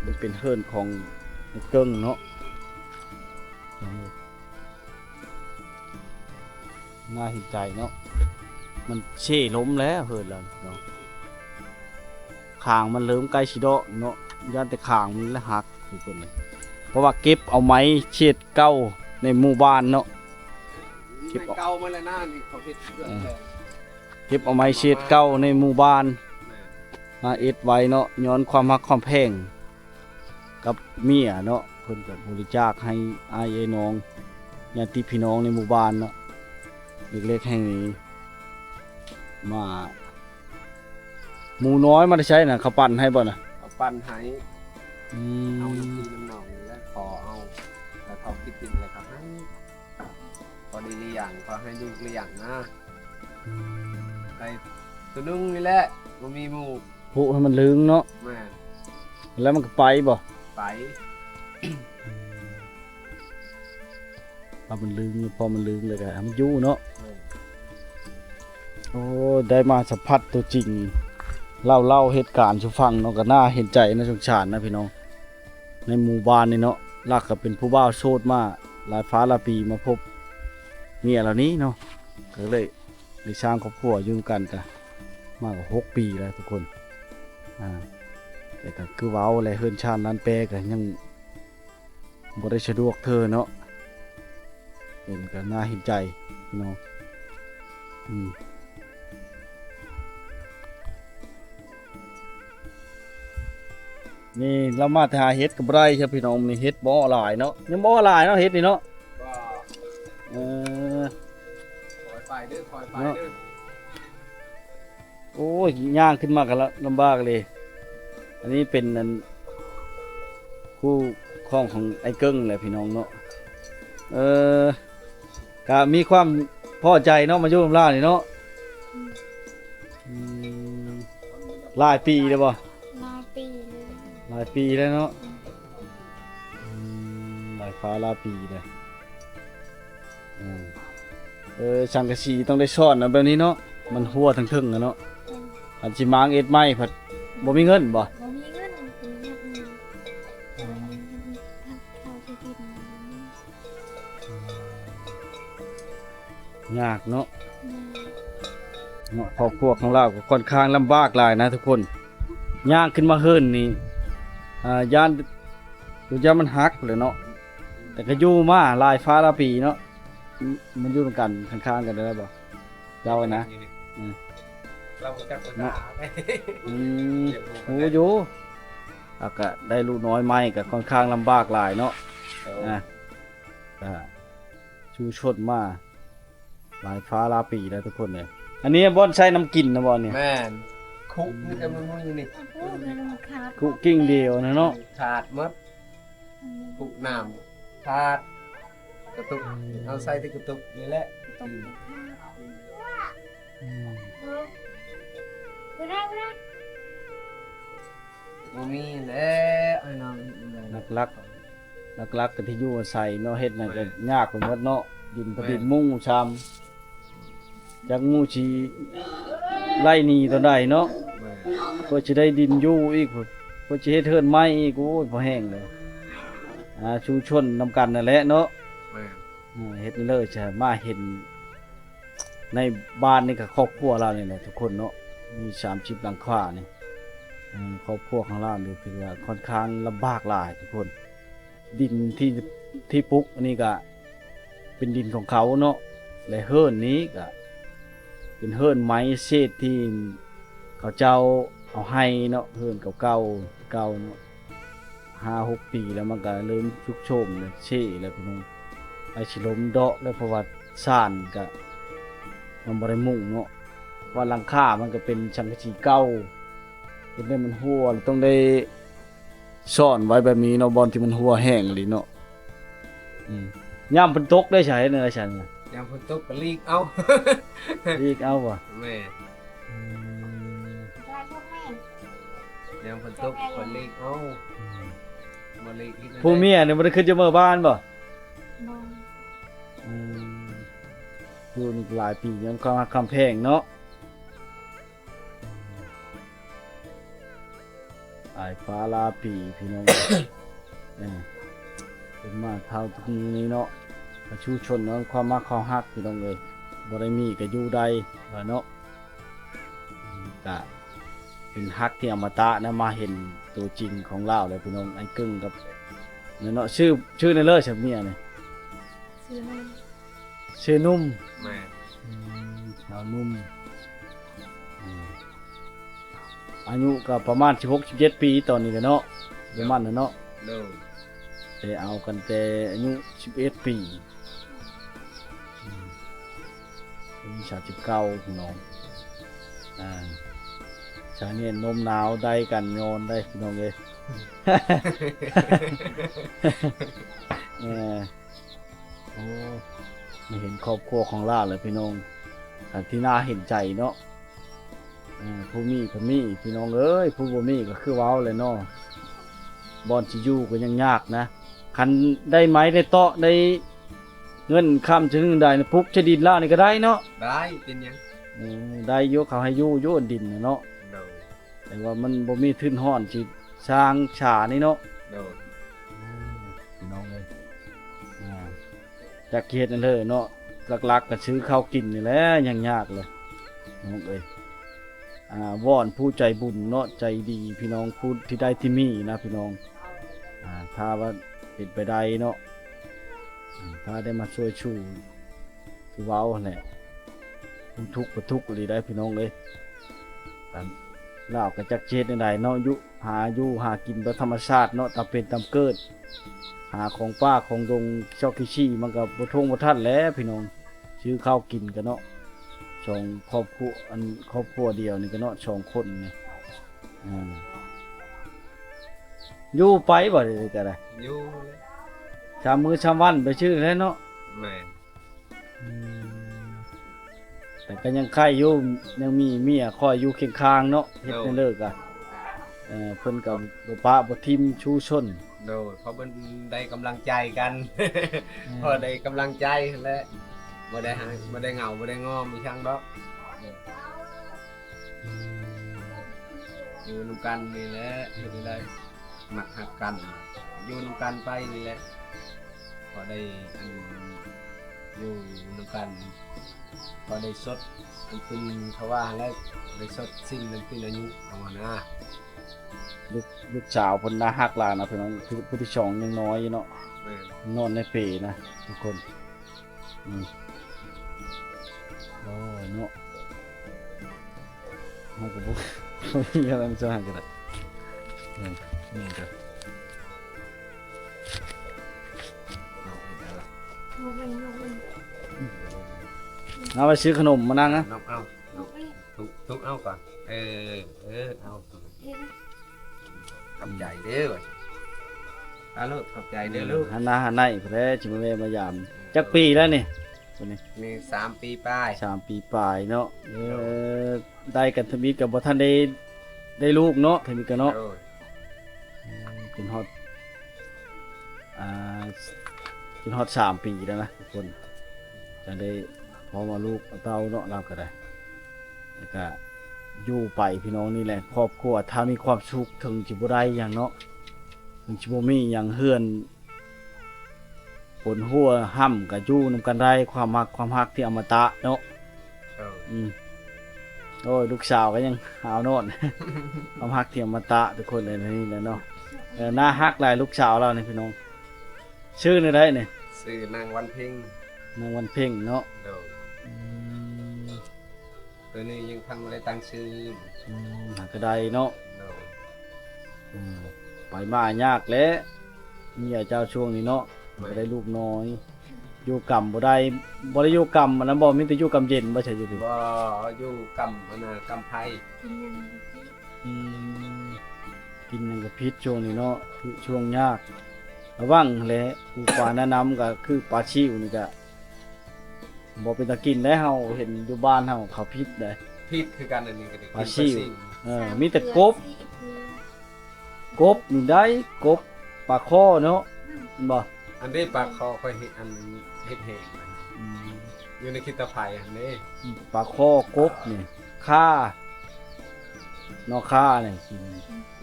ມັນເປັນເຮືອນຂອງເກິ່ງເນາະ ໜ້າເຫັນໃຈເນາະ. ມັນເຊລົ້ມແລ້ວເຮືອນລາວເນາະ ຄາງມັນເລີ່ມໃກ້ຊິເດາະເນາະ ຢ້ານແຕ່ຄາງມັນລະຫັກທຸກຄົນເລີຍ. ເພາະວ່າເກັບເອົາໄມ້ເສດເກົ່າໃນໝູ່ບ້ານເນາະ ເກັບເອົາ ເອົາໄມ້ເກົ່າມາແລ້ວນະ ນີ້ເຂົາເຮັດເຮືອນແປງ ເກັບເອົາໄມ້ເສດເກົ່າໃນໝູ່ບ້ານ ແມ່ນ ມາເຮັດໄວ້ເນາະ ຍ້ອນຄວາມຮັກຄວາມແພງກັບເມຍເນາະ. ເພິ່ນກໍບໍລິຈາກໃຫ້ອ້າຍເອື້ອຍນ້ອງ ຍາດຕິພີ່ນ້ອງໃນໝູ່ບ້ານເນາະ ເລັກໆແຫ່ງນີ້ ມາ ໝູນ້ອຍມາແຕ່ໃສນະ? ເຂົາປັ່ນໃຫ້ບໍ່ນະ? ເຂົາປັ່ນໃຫ້ ອືມ ເອົາຢູ່ທີ່ນ້ຳໜອງນີ້ແຫຼະ ຂໍເອົາ ແລ້ວເຂົາຄິດເປັນແລ້ວກໍໃຫ້ ພໍໄດ້ລ້ຽງ ພໍໃຫ້ລູກລ້ຽງນະ ອືມ ໄດ້ຕົວໜຶ່ງນີ້ແຫຼະ ບໍ່ມີໝູ່ ຜຸໃຫ້ມັນລຶງເນາະ. ແມ່ນ ແລ້ວມັນກໍໄປບໍ່? ໄປ ອືມ ຖ້າມັນລຶງ ພໍມັນລຶງແລ້ວກໍໃຫ້ມັນຢູ່ເນາະ. ແມ່ນ ໂອ້ ໄດ້ມາສຳຜັດຕົວຈິງ ເລົ່າ ເລົ່າເຫດການສູ່ຟັງເນາະ ກໍໜ້າເຫັນໃຈ ໜ້າສົງສານນະພີ່ນ້ອງ. ໃນໝູ່ບ້ານນີ້ເນາະ ຫຼັກກໍເປັນຜູ້ບ່າວໂສດມາຫຼາຍຟ້າຫຼາຍປີ ມາພົບເມຍລາວນີ້ເນາະ ກໍເລີຍໄດ້ສ້າງຄອບຄົວຢູ່ນຳກັນ ກໍມາກໍຫົກປີແລ້ວທຸກຄົນ. ອ່າ ແຕ່ກໍຄືເວົ້າແຫຼະ ເຮືອນຊານລານແປກໍຍັງບໍ່ໄດ້ສະດວກເທື່ອເນາະ ເຫັນກໍໜ້າເຫັນໃຈພີ່ນ້ອງ. ອືມ ນີ້ລາວມາແຕ່ຫາເຫັດກໍບໍ່ໄດ້ຊະພີ່ນ້ອງ. ນີ້ເຫັດບໍ່ຫຼາຍເນາະ ຍັງບໍ່ຫຼາຍເນາະ ເຫັດນີ້ເນາະ. ເອີ ຄ່ອຍໄປເດີ ຄ່ອຍໄປເດີ. ໂອ້ຍ ຍ່າງຂຶ້ນມາກໍລະ ລຳບາກເລີຍ. ອັນນີ້ເປັນອັນ ຄູ່ຄອງຂອງອ້າຍເກິ່ງແຫຼະພີ່ນ້ອງເນາະ. ເອີ ກະມີຄວາມພໍໃຈເນາະ ມາຢູ່ນຳລາວນີ້ເນາະ. ອືມ ຫຼາຍປີແລ້ວບໍ່? ຫຼາຍປີແລ້ວ ຫຼາຍປີແລ້ວເນາະ. ອືມ ອືມ ຫຼາຍຟ້າຫຼາຍປີແລ້ວ. ອືມ ເອີ ສັງກະສີຕ້ອງໄດ້ຊ້ອນເອົາແບບນີ້ເນາະ ມັນຮົ່ວທັງເທິງຫັ້ນເນາະ. ອືມ ຄັນຊິມ້າງເຮັດໃໝ່ພັດບໍ່ມີເງິນບໍ່? ບໍ່ມີເງິນ ບໍ່ມີເງິນ ອືມ ເຂົ້າຊິກິນ ອືມ ຍາກເນາະ. ແມ່ນ ເນາະ ຄອບຄົວຂອງລາວກໍຄ່ອນຂ້າງລຳບາກຫຼາຍນະທຸກຄົນ. ຍ່າງຂຶ້ນມາເຮືອນນີ້ ອ່າ ຢ້ານ ຢ້ານມັນຫັກແຫຼະເນາະ ແຕ່ກໍຢູ່ມາຫຼາຍຟ້າຫຼາຍປີເນາະ. ມັນຢູ່ນຳກັນ ຂ້າງໆກັນໄດ້ບໍ່ ເຈົ້ານະ? ອືມ ລາວຮູ້ຈັກພາສາ ອືມ ຮູ້ຢູ່. ແລ້ວກໍໄດ້ລູກນ້ອຍໃໝ່ ກໍຄ່ອນຂ້າງລຳບາກຫຼາຍເນາະ. ເອີ ອ່າ ກໍສູ້ຊົນມາຫຼາຍຟ້າຫຼາຍປີແລ້ວທຸກຄົນເອີຍ. ອັນນີ້ບ່ອນໃສ່ນ້ຳກິນນະບໍ່ນີ້? ແມ່ນ ຄຸນີ້ກໍມັນມີຢູ່ນີ້ ຄຸກິ່ງດຽວນະເນາະ ຂາດໝົດ. ອືມ ປຸກນ້ຳ ທາດກະຕຸກ ອືມ ເອົາໃສ່ແຕ່ກະຕຸກນີ້ແຫຼະ ກະຕຸກ ອືມ ອືມ ບໍ່ມີແຫຼະ ໄອ້ນ້ອງ. ຫຼັກໆ ຫຼັກໆກໍທີ່ຢູ່ອາໄສເນາະ ເຮັດຫຍັງກໍຍາກໄປໝົດເນາະ ດິນ ແມ່ນ ດິນມຸງຊ້ຳ. ຈັກໝູ່ຊິໄລ່ໜີຕອນໃດເນາະ ແມ່ນ ເພື່ອຊິໄດ້ດິນຢູ່ອີກ ເພື່ອຊິເຮັດເຮືອນໃໝ່ອີກ. ໂອ້ຍ ພໍແຮງເລີຍ ອ່າ ສູ້ຊົນນຳກັນນັ້ນແຫຼະເນາະ ແມ່ນ ເຮັດນີ້ເລີຍ ຈະມາເຫັນໃນບ້ານນີ້ກໍຄອບຄົວລາວນີ້ແຫຼະທຸກຄົນເນາະ ມີສາມສິບຫຼັງຄານີ້ ເອີ ຄອບຄົວຂອງລາວນີ້ຖືວ່າຄ່ອນຂ້າງລຳບາກຫຼາຍທຸກຄົນ. ດິນທີ່ ທີ່ປຸກອັນນີ້ກະເປັນດິນຂອງເຂົາເນາະ ແລະເຮືອນນີ້ກະເປັນເຮືອນໄມ້ເສດທີ່ເຂົາເຈົ້າເອົາໃຫ້ເນາະ ເຮືອນເກົ່າໆ ເກົ່າເນາະ ຫ້າຫົກປີແລ້ວມັນກະເລີ່ມຊຸດໂຊມແລ້ວ ເຊແລ້ວພີ່ນ້ອງ ໃກ້ຊິລົ້ມເດາະແລ້ວ ເພາະວ່າສານກະມັນບໍ່ໄດ້ມຸງເນາະ ວ່າຫຼັງຄາມັນກະເປັນສັງກະສີເກົ່າ ເຮັດໃຫ້ມັນຮົ່ວ ຕ້ອງໄດ້ ຊ້ອນໄວ້ແບບນີ້ເນາະ ບ່ອນທີ່ມັນຮົ່ວແຮງອີ່ຫຼີເນາະ. ອືມ ຍາມຝົນຕົກໄດ້ໃສແນວໃດຊັ້ນ? ຍາມຝົນຕົກກໍຫຼີກເອົາ ຫຼີກເອົາບໍ່? ແມ່ນ ອືມ ຍາມຝົນຕົກກໍຫຼີກເອົາ ອືມ ບໍ່ຫຼີກເຮັດແນວໃດ? ຜູ້ເມຍນີ້ບໍ່ໄດ້ຂຶ້ນຈາກເມືອບ້ານບໍ່? ບໍ່ ອືມ ຢູ່ນີ້ຫຼາຍປີ ຍ້ອນຄວາມຮັກຄວາມແພງເນາະ. ອືມ ຫຼາຍຟ້າຫຼາຍປີພີ່ນ້ອງ ເອີ ເປັນມາເທົ່າທຸກມື້ນີ້ເນາະ ກະສູ້ຊົນນຳຄວາມມັກຄວາມຮັກພີ່ນ້ອງເອີຍ ບໍ່ໄດ້ມີກະຢູ່ໄດ້ວ່າເນາະ ອືມ ກະເປັນຮັກທີ່ອະມະຕະນະ ມາເຫັນຕົວຈິງຂອງລາວແລ້ວພີ່ນ້ອງ ອ້າຍກຶ້ງກັບ ນັ້ນເນາະ ຊື່ ຊື່ແນວເລີຍຊະເມຍນີ້? ຊື່ໜຸ່ມ ຊື່ໜຸ່ມ ແມ່ນ ອືມ ສາວໜຸ່ມ ອືມ ອາຍຸກໍປະມານສິບຫົກ ສິບເຈັດປີຕອນນີ້ແຫຼະເນາະ ປະມານນັ້ນເນາະ ໂດຍ ໄດ້ເອົາກັນແຕ່ອາຍຸສິບເອັດປີ ອືມ ອາຍຸສາມສິບເກົ້າພີ່ນ້ອງ ອ່າ ສາເຫດໂນ້ມນ້າວໄດ້ກັນຍ້ອນໄດ້ພີ່ນ້ອງເອີຍ ເອີ. ໂອ້ ມາເຫັນຄອບຄົວຂອງລາວແລ້ວພີ່ນ້ອງ ກໍທີ່ໜ້າເຫັນໃຈເນາະ ເອີ ຜູ້ມີກໍມີພີ່ນ້ອງເອີຍ ຜູ້ບໍ່ມີກໍຄືເວົ້າແຫຼະເນາະ ບ່ອນຊິຢູ່ກໍຍັງຍາກນະ ຄັນໄດ້ໄມ້ໄດ້ເຕາະ ໄດ້ເງິນຄຳຈະໜຶ່ງໄດ້ ປຸກຈະດິນລາວນີ້ກໍໄດ້ເນາະ ໄດ້ ເປັນຫຍັງ ເອີ ໄດ້ຢູ່ ເຂົາໃຫ້ຢູ່ ຢູ່ອັນດິນນະເນາະ ໂດຍ. ແຕ່ວ່າມັນບໍ່ມີທຶນຮອນຊິສ້າງສານີ້ເນາະ ໂດຍ ອືມ ພີ່ນ້ອງເອີຍ ອ່າ ຈັກຊິເຮັດແນວໃດເນາະ ຫຼັກໆກໍຊື້ເຂົ້າກິນນີ້ແຫຼະ ຍັງຍາກເລີຍ ນ້ອງເອີຍ ອ່າ ວອນຜູ້ໃຈບຸນເນາະ ໃຈດີ ພີ່ນ້ອງຜູ້ທີ່ໄດ້ທີ່ມີນະ ພີ່ນ້ອງ ອ່າ ຖ້າວ່າເປັນໄປໄດ້ເນາະ ອ່າ ຖ້າໄດ້ມາຊ່ວຍຊູ ຄືເວົ້າຫັ້ນແຫຼະ ທຸກກໍທຸກອີ່ຫຼີໄດ໋ພີ່ນ້ອງເອີຍ ລາວກໍຈັກຊິເຮັດແນວໃດເນາະ ຢູ່ ຫາຢູ່ຫາກິນແບບທຳມະຊາດເນາະ ຕາມເປັນຕາມເກີດ ຫາຂອງປ່າຂອງດົງ ຊອກຂີ້ຊີ້ ມັນກໍບໍ່ທົ່ງບໍ່ທັນແຫຼະພີ່ນ້ອງ ຊື້ເຂົ້າກິນກັນເນາະ ສອງຄອບຄົວ ອັນຄອບຄົວດຽວນີ້ກໍເນາະ ສອງຄົນນີ້ ອ່າ ຢູ່ໄປບໍ່ ດຽວນີ້ກໍໄດ້ ຢູ່ແຫຼະ ສາມມື້ສາມວັນໄປຊື່ແຫຼະເນາະ ແມ່ນ. ອືມ ແຕ່ກໍຍັງໄຄຢູ່ ຍັງມີເມຍຄອຍຢູ່ຄຽງຂ້າງເນາະ ເຮັດແນວໃດກໍ ເອີ ເພິ່ນກໍບໍ່ປະບໍ່ຖິ້ມຊູຊົນ ໂດຍ ເພາະເພິ່ນໄດ້ກຳລັງໃຈກັນ ເອີ ພໍໄດ້ກຳລັງໃຈຫັ້ນແຫຼະ ບໍ່ໄດ້ຫາ ບໍ່ໄດ້ເຫງົາ ບໍ່ໄດ້ງອມອີ່ຫຍັງດອກ ອືມ ຢູ່ນຳກັນນີ້ແຫຼະ ເຮັດໃດ ມັກຮັກກັນ ຢູ່ນຳກັນໄປນີ້ແຫຼະ ພໍໄດ້ອັນ ຢູ່ນຳກັນ ພໍໄດ້ສົດ ມັນເປັນ ເພາະວ່າແລ້ວໄດ້ສົດສິ້ນ ມັນເປັນອາຍຸເອົານະ. ລູກ ລູກສາວເພິ່ນໜ້າຮັກຫຼາຍນະພີ່ນ້ອງ ຜູ້ ຜູ້ທີສອງຍັງນ້ອຍຢູ່ເນາະ ແມ່ນ ນອນໃນເປນະທຸກຄົນ. ອືມ ໂອ້ຍເນາະ ເຮົາກໍບໍ່ ບໍ່ມີອະໄລມາຊ່ວຍໃຫ້ກໍໄດ້. ແມ່ນ ນີ້ກໍ ເອົາໄປຊື້ຂະໜົມມານັ່ງນະ ນົບເອົາ ທຸບ ທຸບເອົາກ່ອນ ເອີ ເອີ ເອົາ ຂອບໃຈເດີ ອາລູກ ຂອບໃຈເດີລູກ. ຫັ້ນນາ ຫັ້ນໄນພຸ້ນແຫຼະ ຊິມາແວ່ມາຢາມ. ຈັກປີແລ້ວນີ້? ນີ້ສາມປີປາຍ ສາມປີປາຍເນາະ. ເອີ ໂດຍ ໄດ້ກັນທຳອິດກໍບໍ່ທັນໄດ້ ໄດ້ລູກເນາະ ທຳອິດກໍເນາະ. ໂດຍ ເອີ ຈົນຮອດ ອ່າ ຈົນຮອດສາມປີແລ້ວນະທຸກຄົນ ຈັ່ງໄດ້ພໍມາລູກເຕົ້າເນາະ ລາວກໍໄດ້. ແລ້ວກະຢູ່ໄປພີ່ນ້ອງ ນີ້ແຫຼະຄອບຄົວ ຖ້າມີຄວາມສຸກ ເຖິງຊິບໍ່ໄດ້ຫຍັງເນາະ ເຖິງຊິບໍ່ມີຫຍັງ ເຮືອນຄົນຫົວຫ້ຳກະຢູ່ນຳກັນໄດ້ ຄວາມຮັກ ຄວາມຮັກທີ່ອະມະຕະເນາະ. ເອີ ອືມ ໂອ້ຍ ລູກສາວກໍຍັງຫາວນອນ ຄວາມຮັກທີ່ອະມະຕະທຸກຄົນເອີຍ ນີ້ແຫຼະເນາະ. ເອີ ໜ້າຮັກຫຼາຍລູກສາວລາວນີ້ພີ່ນ້ອງ. ຊື່ແນວໃດນີ້? ຊື່ນາງວັນເພັງ ນາງວັນເພັງເນາະ. ໂດຍ ອືມ ໂຕນີ້ຍັງທັນບໍ່ໄດ້ຕັ້ງຊື່. ອືມ ຫາກໍໄດ້ເນາະ. ໂດຍ ອືມ ໄປມາຍາກແຫຼະ ເມຍເຈົ້າຊ່ວງນີ້ເນາະ. ແມ່ນ ກໍໄດ້ລູກນ້ອຍ ຢູ່ກຳບໍ່ໄດ້ ບໍ່ໄດ້ຢູ່ກຳອັນນັ້ນບໍ່? ມີແຕ່ຢູ່ກຳເຢັນບໍ່? ໃສຢູ່ພີ້ ບໍ່ ຢູ່ກຳອັນນ່າ ກຳໄພ. ອືມ ກິນຫຍັງກໍຜິດຊ່ວງນີ້ເນາະ ຄືຊ່ວງຍາກ ລະວັງແຫຼະ. ປູປາໜ້ານ້ຳກໍຄືປາຊິວນີ້ກະບໍ່ເປັນຕາກິນໄດ໋. ເຮົາເຫັນຢູ່ບ້ານເຮົາເຂົາຜິດໄດ໋ ຜິດຄືກັນ. ອັນນີ້ກໍໄດ້ກິນປາຊິວ ປາຊິວ ເອີ ມີແຕ່ກົບ ກົບນີ້ໄດ້ ກົບ ປາຄໍ່ເນາະ ແມ່ນບໍ່? ອັນນີ້ປາຄໍ່ຂ້ອຍເຮັດ ອັນເຮັດແຫ້ງ ອືມ ຢູ່ໃນຄີດຕະໄພຫັ້ນເດ້. ປາຄໍ່ ກົບນີ້ ຂ່າ ເນາະ ຂ່ານີ້ກິນ.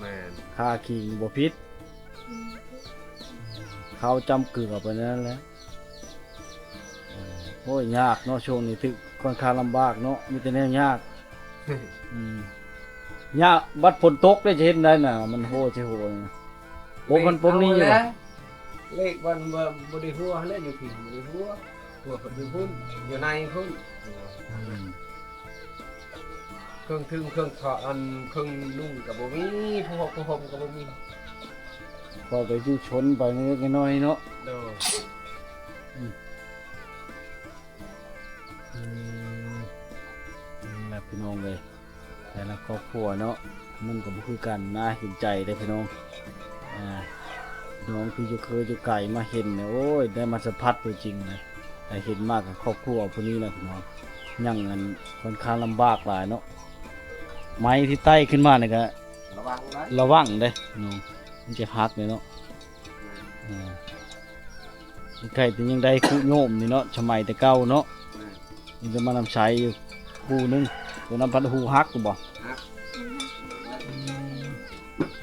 ແມ່ນ ຂ່າຂີງບໍ່ຜິດ ອືມ ເຂົ້າຈ້ຳເກືອໄປນັ້ນແຫຼະ. ໂອ້ຍ ຍາກເນາະ ຊ່ວງນີ້ຖືກ ຂ້ອນຂ້າງລຳບາກເນາະ ມີແຕ່ແນວຍາກ. ອືມ ຍາກ ບັດຝົນຕົກເດ້ ຈະເຮັດໃດນະ ມັນໂຫຊິໂຫຍ ປົມຫັ້ນປົມນີ້ຢູ່. ເລກມັນບໍ່ ບໍ່ໄດ້ຫົວແລ້ວ ຢູ່ພີ້ບໍ່ໄດ້ຫົວ ຫົວເພິ່ນຢູ່ພຸ້ນ ຢູ່ໃນພຸ້ນ. ອືມ ເຄື່ອງທຶ່ງເຄື່ອງຖອດ ອັນເຄື່ອງນຸ່ງກໍບໍ່ມີ ຜ້າຫົກຜ້າຫົ່ມກໍບໍ່ມີ ພໍໄປຢູ່ຊົນໄປເລັກໆນ້ອຍໆເນາະ. ໂດຍ ອືມ ອືມ ນີ້ແຫຼະພີ່ນ້ອງເອີຍ ແຕ່ລະຄອບຄົວເນາະ ມັນກໍບໍ່ຄືກັນ ໜ້າເຫັນໃຈເດ້ພີ່ນ້ອງ. ອ່າ ພີ່ນ້ອງທີ່ຢູ່ເຄີຍຢູ່ໄກມາເຫັນນະ ໂອ້ຍ ໄດ້ມາສຳຜັດຕົວຈິງນະ ໄດ້ເຫັນມາກັບຄອບຄົວຜູ້ນີ້ນະພີ່ນ້ອງ ຍັງອັນຂ້ອນຂ້າງລຳບາກຫຼາຍເນາະ. ໄມ້ທີ່ໄຕ່ຂຶ້ນມານີ້ກະລະວັງໄດ້ ລະວັງເດ້ພີ່ນ້ອງ ມັນຈະຫັກເດ້ເນາະ. ອ່າ ໃກ້ແຕ່ຍັງໄດ້ຄຸໂຍມນີ້ເນາະ ສະໄໝແຕ່ເກົ່າເນາະ. ແມ່ນ ມີແຕ່ມານຳໃຊ້ຢູ່ຄູ່ໜຶ່ງ ຕົວນັ້ນພັດຫູຫັກຢູ່ບໍ່? ຫັກ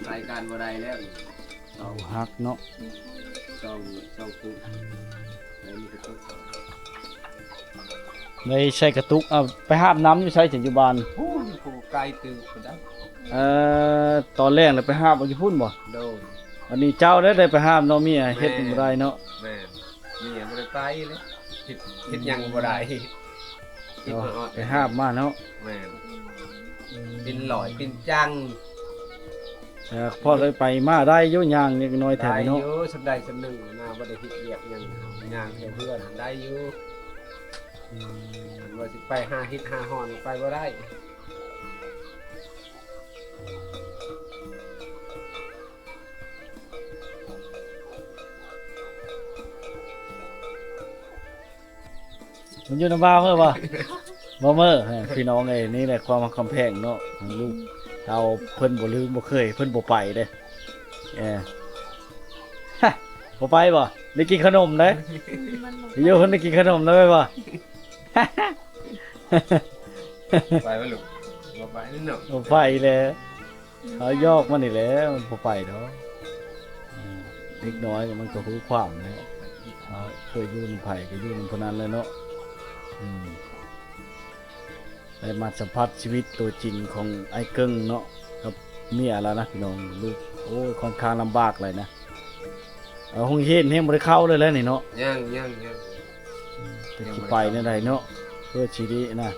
ໃຊ້ການບໍ່ໄດ້ແລ້ວ ຫູຫັກເນາະ ສອງ ສອງຄູ່ ແລ້ວມີກະຕຸກ ໄດ້ໃຊ້ກະຕຸກ. ເອົາໄປຫາບນ້ຳຢູ່ໃສ ຈະຢູ່ບ້ານ? ໂອ້ຍ ຜູ້ໄກຕື່ມພຸ້ນໄດ໋. ເອີ ຕອນແລງແລ້ວໄປຫາບເອົາຢູ່ພຸ້ນບໍ່? ໂດຍ ອັນນີ້ເຈົ້າໄດ້ ໄດ້ໄປຫາບເນາະ ເມຍເຮັດບໍ່ໄດ້ເນາະ. ແມ່ນ ເມຍບໍ່ໄດ້ໄປເລີຍ ເຮັດ ເຮັດຫຍັງບໍ່ໄດ້ ເອົາໄປຫາບມາເນາະ. ແມ່ນ ເປັນຫຼອຍເປັນຈັງ ເອີ ພໍໄດ້ໄປມາໄດ້ຢູ່ ຍ່າງເລັກນ້ອຍແຖວນີ້ເນາະ. ໄດ້ຢູ່ ສ່ຳໃດສ່ຳໜຶ່ງນະ ບໍ່ໄດ້ເຮັດວຽກຫຍັງ ຍ່າງແຖວເຮືອນຫັ້ນໄດ້ຢູ່. ອືມ ຄັນວ່າຊິໄປຫາເຮັດຫາຮ້ອນໄປບໍ່ໄດ້. ມັນຢູ່ນຳບ່າວເມີບໍ່? ບໍ່ເມີ. ພີ່ນ້ອງເອີຍ ນີ້ແຫຼະຄວາມຮັກຄວາມແພງເນາະ ຂອງລູກເຕົ້າ. ເພິ່ນບໍ່ລືມ ບໍ່ເຄີຍ ເພິ່ນບໍ່ໄປເດ້. ເອີ ບໍ່ໄປບໍ່? ໄດ້ກິນຂະໜົມເດ້ ຢູ່ເພິ່ນໄດ້ກິນຂະໜົມນຳແມ່ນບໍ່? ໄປບໍ່ລູກ? ບໍ່ໄປເນາະ ບໍ່ໄປແຫຼະ. ເຮົາຢອກມັນນີ້ແຫຼະ ມັນບໍ່ໄປດອກ. ເອີ ເດັກນ້ອຍມັນກໍຮູ້ຄວາມແຫຼະ. ອ່າ ເຄີຍຢູ່ນຳໃຜກໍຢູ່ນຳຜູ້ນັ້ນແຫຼະເນາະ. ອືມ ໄດ້ມາສຳຜັດຊີວິດຕົວຈິງຂອງອ້າຍເກິ່ງເນາະ ກັບເມຍລາວນະພີ່ນ້ອງ. ລູກ ໂອ້ຍ ຂ້ອນຂ້າງລຳບາກຫຼາຍນະ. ເອົາ ໂຮງຮຽນແຮງບໍ່ໄດ້ເຂົ້າເລີຍແຫຼະນີ້ເນາະ. ຍັງ ຍັງ ຍັງ ອືມ ຈັກຊິໄປແນວໃດເນາະ ເພື່ອຊິໄດ້ນະ.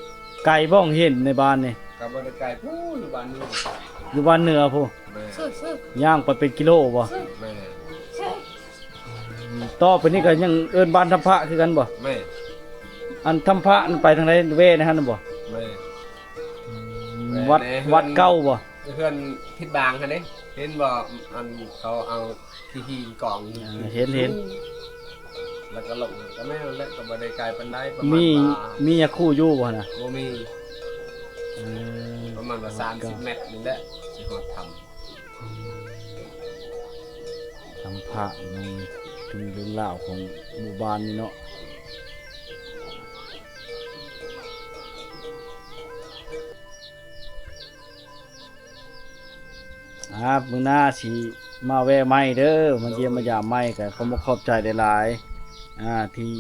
ໄກບໍ່ໂຮງຮຽນໃນບ້ານນີ້? ກໍບໍ່ໄດ້ໄກ ພຸ້ນ ຢູ່ບ້ານເໜືອ ຢູ່ບ້ານເໜືອພຸ້ນ. ແມ່ນ ຍ່າງໄປເປັນກິໂລບໍ່? ແມ່ນ ອືມ ຕໍ່ໄປນີ້ກໍຍັງເອີ້ນບ້ານທຳພະຄືກັນບໍ່? ແມ່ນ ອັນທຳພະນັ້ນໄປທາງໃດ? ແວ່ໃນຫັ້ນບໍ່? ແມ່ນ ອືມ ແວ່ ວັດ ໃນເຮືອນ ວັດເກົ່າບໍ່? ເຮືອນທິດບາງຫັ້ນເດ້ ເຫັນບໍ່? ອັນເຂົາເອົາຂີ້ຫີນກອງຢູ່ ອ່າ ເຫັນ ເຫັນ ແລ້ວກໍລົງ ກໍແມ່ນແຫຼະ ກໍບໍ່ໄດ້ໄກປານໃດ ປະມານ ມີ ວ່າ ມີຍາຄູຢູ່ບໍ່ນະ? ບໍ່ມີ. ເອີ ປະມານວ່າສາມສິບແມັດນີ້ແຫຼະ ຊິຮອດຖ້ຳ. ອືມ ທຳພະເນາະ ເປັນເລື່ອງລາວຂອງໝູ່ບ້ານນີ້ເນາະ. ອ່າ ມື້ໜ້າຊິມາແວ່ໃໝ່ເດີ ມາຢ້ຽມມາຢາມໃໝ່. ກໍຂໍຂອບໃຈຫຼາຍໆ ອ່າ ທີ່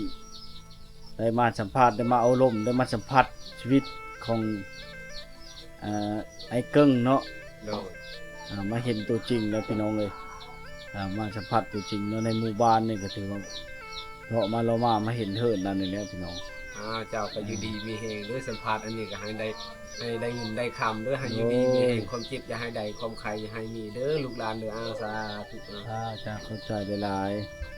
ໄດ້ມາສຳພາດ ໄດ້ມາໂອ້ລົມ ໄດ້ມາສຳຜັດຊີວິດຂອງ ອ່າ ອ້າຍເກິ່ງເນາະ. ໂດຍ ອ່າ ມາເຫັນຕົວຈິງແລ້ວພີ່ນ້ອງເອີຍ ອ່າ ມາສຳຜັດຕົວຈິງເນາະ ໃນໝູ່ບ້ານນີ້ກໍຖືວ່າ ເລາະມາເລາະມາ ມາເຫັນເຫີນນັ້ນນີ້ແຫຼະພີ່ນ້ອງ. ອ່າ ເຈົ້າກໍຢູ່ດີມີແຮງເດີ ສຳພາດອັນນີ້ກໍໃຫ້ໄດ້ ໃຫ້ໄດ້ເງິນໄດ້ຄຳເດີ ໃຫ້ຢູ່ດີມີແຮງ ຄວາມເຈັບຢ່າໃຫ້ໄດ້ ຄວາມໄຂ້ຢ່າໃຫ້ມີເດີ ລູກຫຼານເດີ. ອ່າ ສາທຸ. ອ່າ ເຈົ້າ ຂອບໃຈຫຼາຍໆ.